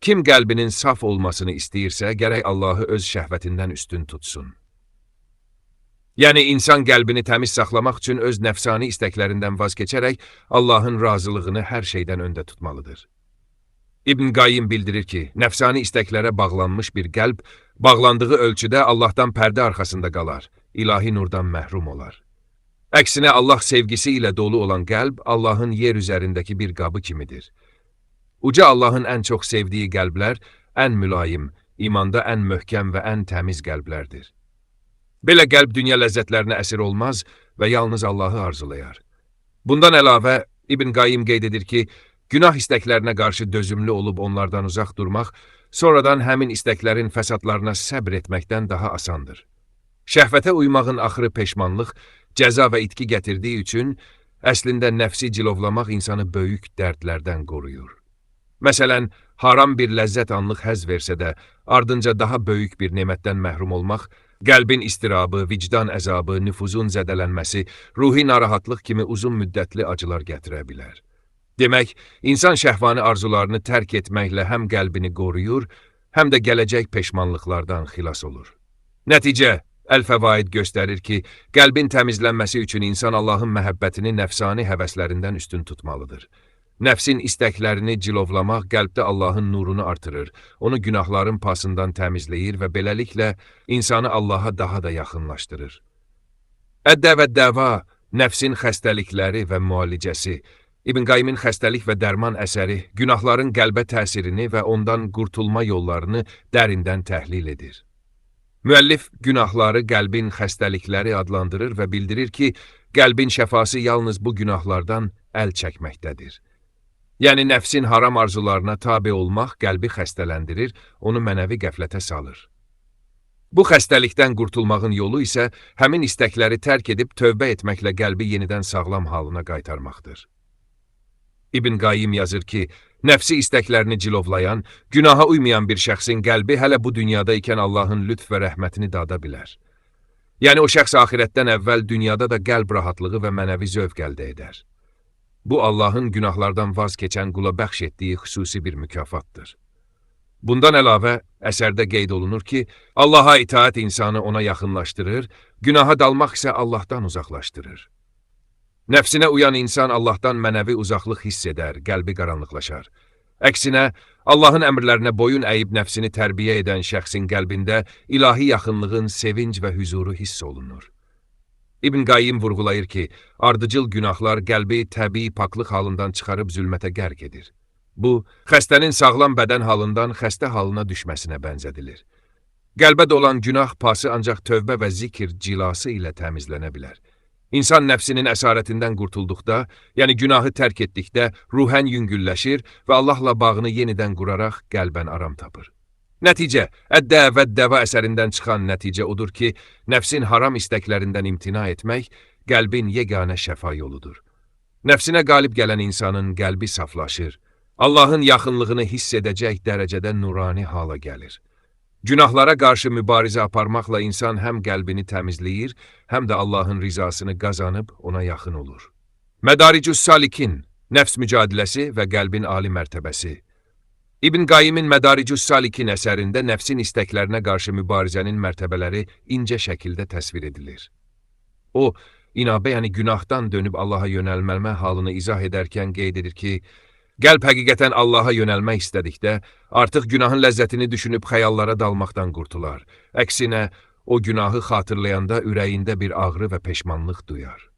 Kim qəlbinin saf olmasını istəyirsə, gərək Allahı öz şəhvətindən üstün tutsun. Yəni, insan qəlbini təmiz saxlamaq üçün öz nəfsani istəklərindən vaz keçərək Allahın razılığını hər şeydən öndə tutmalıdır. İbn Qayyim bildirir ki, nəfsani istəklərə bağlanmış bir qəlb, bağlandığı ölçüdə Allahdan pərdə arxasında qalar, ilahi nurdan məhrum olar. Əksinə, Allah sevgisi ilə dolu olan qəlb Allahın yer üzərindəki bir qabı kimidir. Uca Allahın ən çox sevdiyi qəlblər ən mülayim, imanda ən möhkəm və ən təmiz qəlblərdir. Belə qəlb dünya ləzzətlərinə əsir olmaz və yalnız Allahı arzulayar. Bundan əlavə, İbn Qayyim qeyd edir ki, günah istəklərinə qarşı dözümlü olub onlardan uzaq durmaq, sonradan həmin istəklərin fəsadlarına səbr etməkdən daha asandır. Şəhvətə uymağın axırı peşmanlıq, cəza və itki gətirdiyi üçün, əslində nəfsi cilovlamaq insanı böyük dərdlərdən qoruyur. Məsələn, haram bir ləzzət anlıq həzz versə də, ardınca daha böyük bir nemətdən məhrum olmaq, qəlbin istirabı, vicdan əzabı, nüfuzun zədələnməsi, ruhi narahatlıq kimi uzun müddətli acılar gətirə bilər. Demək, insan şəhvani arzularını tərk etməklə həm qəlbini qoruyur, həm də gələcək peşmanlıqlardan xilas olur. Nəticə, Əl-Fəvaid göstərir ki, qəlbin təmizlənməsi üçün insan Allahın məhəbbətini nəfsani həvəslərindən üstün tutmalıdır. Nəfsin istəklərini cilovlamaq qəlbdə Allahın nurunu artırır, onu günahların pasından təmizləyir və beləliklə insanı Allaha daha da yaxınlaşdırır. Əddə və dəva, nəfsin xəstəlikləri və müalicəsi, İbn Qayyimin xəstəlik və dərman əsəri günahların qəlbə təsirini və ondan qurtulma yollarını dərindən təhlil edir. Müəllif günahları qəlbin xəstəlikləri adlandırır və bildirir ki, qəlbin şəfası yalnız bu günahlardan əl çəkməkdədir. Yəni, nəfsin haram arzularına tabe olmaq qəlbi xəstələndirir, onu mənəvi qəflətə salır. Bu xəstəlikdən qurtulmağın yolu isə həmin istəkləri tərk edib tövbə etməklə qəlbi yenidən sağlam halına qaytarmaqdır. İbn Qayyim yazır ki, nəfsi istəklərini cilovlayan, günaha uymayan bir şəxsin qəlbi hələ bu dünyada ikən Allahın lütf və rəhmətini dada bilər. Yəni, o şəxs axirətdən əvvəl dünyada da qəlb rahatlığı və mənəvi zövq əldə edər. Bu, Allahın günahlardan vaz keçən qula bəxş etdiyi xüsusi bir mükafatdır. Bundan əlavə, əsərdə qeyd olunur ki, Allaha itaat insanı ona yaxınlaşdırır, günaha dalmaq isə Allahdan uzaqlaşdırır. Nəfsinə uyan insan Allahdan mənəvi uzaqlıq hiss edər, qəlbi qaranlıqlaşar. Əksinə, Allahın əmrlərinə boyun əyib nəfsini tərbiyə edən şəxsin qəlbində ilahi yaxınlığın sevinc və hüzuru hiss olunur. İbn Qayyim vurğulayır ki, ardıcıl günahlar qəlbi təbii paklıq halından çıxarıb zülmətə qərq edir. Bu, xəstənin sağlam bədən halından xəstə halına düşməsinə bənzədilir. Qəlbə dolan günah pası ancaq tövbə və zikr cilası ilə təmizlənə bilər. İnsan nəfsinin əsarətindən qurtulduqda, yəni günahı tərk etdikdə ruhən yüngülləşir və Allahla bağını yenidən quraraq qəlbən aram tapır. Nəticə, Əddə və Dəva əsərindən çıxan nəticə odur ki, nəfsin haram istəklərindən imtina etmək qəlbin yeganə şəfa yoludur. Nəfsinə qalib gələn insanın qəlbi saflaşır, Allahın yaxınlığını hiss edəcək dərəcədə nurani hala gəlir. Günahlara qarşı mübarizə aparmaqla insan həm qəlbini təmizləyir, həm də Allahın rizasını qazanıb ona yaxın olur. Mədaricü's Salikin, nəfs mücadiləsi və qəlbin ali mərtəbəsi. İbn Qayyimin Mədaricü's Salikin əsərində nəfsin istəklərinə qarşı mübarizənin mərtəbələri incə şəkildə təsvir edilir. O, inabə, yəni günahdan dönüb Allaha yönəlmə halını izah edərkən qeyd edir ki, qəlb həqiqətən Allaha yönəlmək istədikdə, artıq günahın ləzzətini düşünüb xəyallara dalmaqdan qurtular. Əksinə, o günahı xatırlayanda ürəyində bir ağrı və peşmanlıq duyar.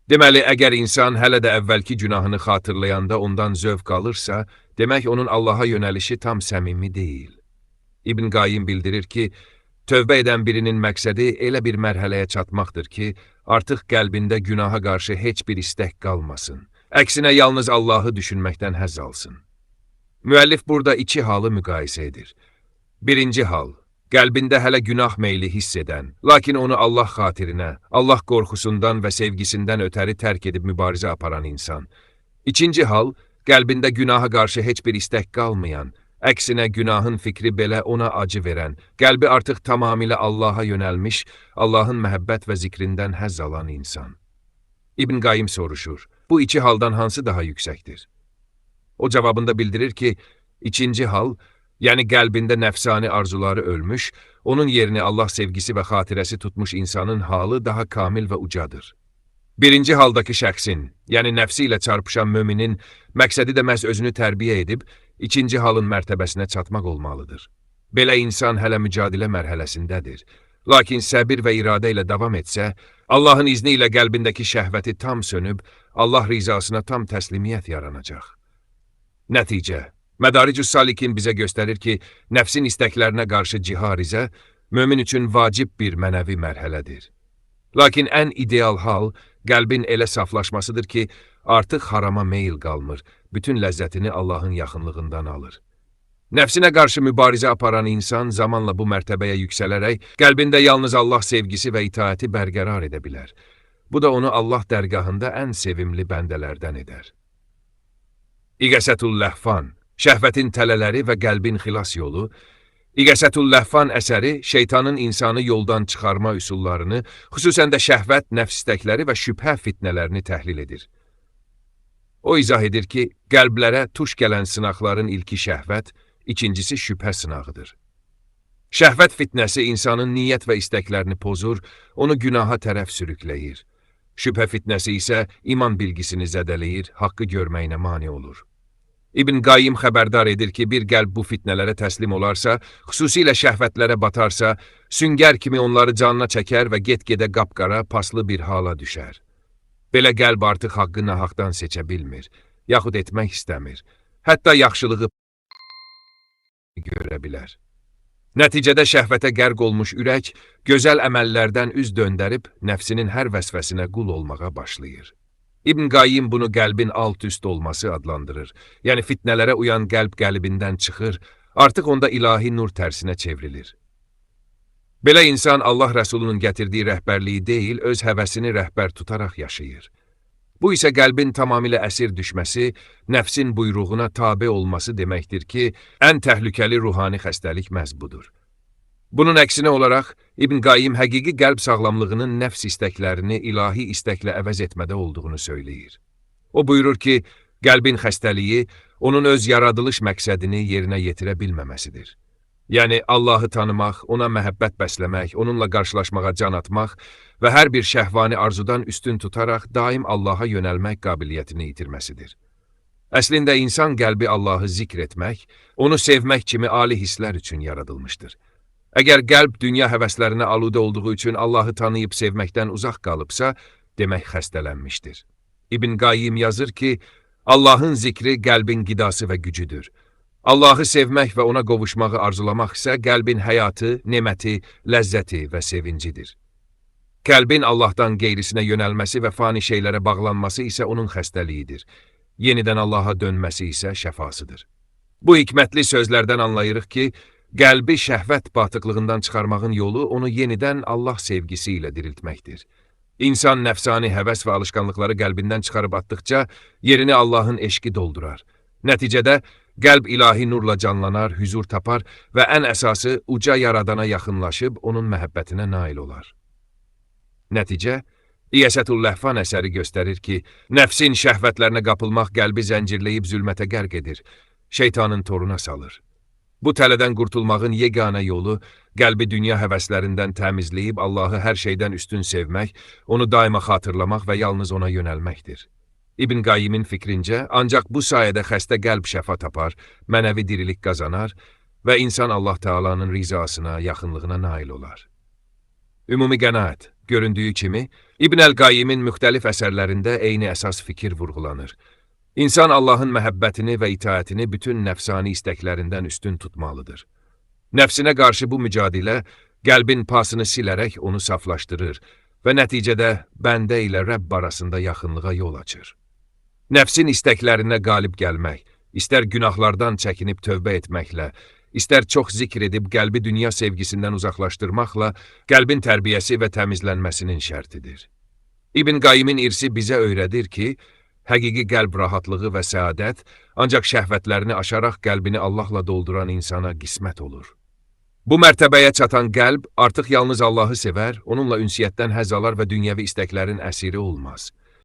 Deməli, əgər insan hələ də əvvəlki günahını xatırlayanda ondan zövq alırsa, demək onun Allaha yönəlişi tam səmimi deyil. İbn Qayyim bildirir ki, tövbə edən birinin məqsədi elə bir mərhələyə çatmaqdır ki, artıq qəlbində günaha qarşı heç bir istək qalmasın. Əksinə, yalnız Allahı düşünməkdən həzz alsın. Müəllif burada iki halı müqayisə edir. Birinci hal, qəlbində hələ günah meyli hiss edən, lakin onu Allah xatirinə, Allah qorxusundan və sevgisindən ötəri tərk edib mübarizə aparan insan. İkinci hal, qəlbində günaha qarşı heç bir istək qalmayan, əksinə günahın fikri belə ona acı verən, qəlbi artıq tamamilə Allaha yönəlmiş, Allahın məhəbbət və zikrindən həzz alan insan. İbn Qayyim soruşur, bu iki haldan hansı daha yüksəkdir? O cavabında bildirir ki, İkinci hal, yəni qəlbində nəfsani arzuları ölmüş, onun yerini Allah sevgisi və xatirəsi tutmuş insanın halı daha kamil və ucadır. Birinci haldakı şəxsin, yəni nəfsi ilə çarpışan müminin məqsədi də məhz özünü tərbiyə edib, ikinci halın mərtəbəsinə çatmaq olmalıdır. Belə insan hələ mücadilə mərhələsindədir. Lakin səbir və iradə ilə davam etsə, Allahın izni ilə qəlbindəki şəhvəti tam sönüb, Allah rizasına tam təslimiyyət yaranacaq. Nəticə, Mədaricü's Salikin bizə göstərir ki, nəfsin istəklərinə qarşı ciharizə, mömin üçün vacib bir mənəvi mərhələdir. Lakin ən ideal hal, qəlbin elə saflaşmasıdır ki, artıq harama meyil qalmır, bütün ləzzətini Allahın yaxınlığından alır. Nəfsinə qarşı mübarizə aparan insan zamanla bu mərtəbəyə yüksələrək, qəlbində yalnız Allah sevgisi və itaəti bərqərar edə bilər. Bu da onu Allah dərgahında ən sevimli bəndələrdən edər. İğəsətul Ləhfan, şəhvətin tələləri və qəlbin xilas yolu. İğəsətul Ləhfan əsəri şeytanın insanı yoldan çıxarma üsullarını, xüsusən də şəhvət, nəfs istəkləri və şübhə fitnələrini təhlil edir. O izah edir ki, qəlblərə tuş gələn sınaqların ilki şəhvət, ikincisi şübhə sınağıdır. Şəhvət fitnəsi insanın niyyət və istəklərini pozur, onu günaha tərəf sürükləyir. Şübhə fitnəsi isə iman bilgisini zədələyir, haqqı görməyinə mane olur. İbn Qayyim xəbərdar edir ki, bir qəlb bu fitnələrə təslim olarsa, xüsusilə şəhvətlərə batarsa, süngər kimi onları canına çəkər və get-gedə qapqara, paslı bir hala düşər. Belə qəlb artıq haqqı nahaqdan seçə bilmir, yaxud etmək istəmir. Hətta yaxşılığı görə bilər. Nəticədə şəhvətə qərq olmuş ürək, gözəl əməllərdən üz döndərib, nəfsinin hər vəsvəsinə qul olmağa başlayır. İbn Qayyim bunu qəlbin alt-üst olması adlandırır. Yəni fitnələrə uyan qəlb qəlbindən çıxır, artıq onda ilahi nur tərsinə çevrilir. Belə insan Allah Rəsulunun gətirdiyi rəhbərliyi deyil, öz həvəsini rəhbər tutaraq yaşayır. Bu isə qəlbin tamamilə əsir düşməsi, nəfsin buyruğuna tabe olması deməkdir ki, ən təhlükəli ruhani xəstəlik məhz budur. Bunun əksinə olaraq, İbn Qayyim həqiqi qəlb sağlamlığının nəfs istəklərini ilahi istəklə əvəz etmədə olduğunu söyləyir. O buyurur ki, qəlbin xəstəliyi onun öz yaradılış məqsədini yerinə yetirə bilməməsidir. Yəni, Allahı tanımaq, ona məhəbbət bəsləmək, onunla qarşılaşmağa can atmaq və hər bir şəhvani arzudan üstün tutaraq daim Allaha yönəlmək qabiliyyətini itirməsidir. Əslində, insan qəlbi Allahı zikr etmək, onu sevmək kimi ali hisslər üçün yaradılmışdır. Əgər qəlb dünya həvəslərinə aludə olduğu üçün Allahı tanıyıb sevməkdən uzaq qalıbsa, demək xəstələnmişdir. İbn Qayyim yazır ki, Allahın zikri qəlbin qidası və gücüdür. Allahı sevmək və ona qovuşmağı arzulamaq isə qəlbin həyatı, neməti, ləzzəti və sevincidir. Qəlbin Allahdan qeyrisinə yönəlməsi və fani şeylərə bağlanması isə onun xəstəliyidir. Yenidən Allaha dönməsi isə şəfasıdır. Bu hikmətli sözlərdən anlayırıq ki, qəlbi şəhvət batıqlığından çıxarmağın yolu onu yenidən Allah sevgisi ilə diriltməkdir. İnsan nəfsani həvəs və alışqanlıqları qəlbindən çıxarıb atdıqca yerini Allahın eşqi doldurar. Nəticədə qəlb ilahi nurla canlanar, hüzur tapar və ən əsası uca yaradana yaxınlaşıb onun məhəbbətinə nail olar. Nəticə, İğəsətul Ləhfan əsəri göstərir ki, nəfsin şəhvətlərinə qapılmaq qəlbi zəncirləyib zülmətə qərq edir, şeytanın toruna salır. Bu tələdən qurtulmağın yeganə yolu, qəlbi dünya həvəslərindən təmizləyib Allahı hər şeydən üstün sevmək, onu daima xatırlamaq və yalnız ona yönəlməkdir. İbn Qayyimin fikrincə, ancaq bu sayədə xəstə qəlb şəfa tapar, mənəvi dirilik qazanar və insan Allah Teala'nın rizasına, yaxınlığına nail olar. Ümumi qənaət, göründüyü kimi, İbn əl-Qayyimin müxtəlif əsərlərində eyni əsas fikir vurğulanır. İnsan Allahın məhəbbətini və itaətini bütün nəfsani istəklərindən üstün tutmalıdır. Nəfsinə qarşı bu mücadilə, qəlbin pasını silərək onu saflaşdırır və nəticədə bəndə ilə Rəbb arasında yaxınlığa yol açır. Nəfsin istəklərinə qalib gəlmək, istər günahlardan çəkinib tövbə etməklə, istər çox zikr edib qəlbi dünya sevgisindən uzaqlaşdırmaqla qəlbin tərbiyəsi və təmizlənməsinin şərtidir. İbn Qayyimin irsi bizə öyrədir ki, həqiqi qəlb rahatlığı və səadət ancaq şəhvətlərini aşaraq qəlbini Allahla dolduran insana qismət olur. Bu mərtəbəyə çatan qəlb artıq yalnız Allahı sevər, onunla ünsiyyətdən həzz alar və dünyəvi istəklərin əsiri olmaz.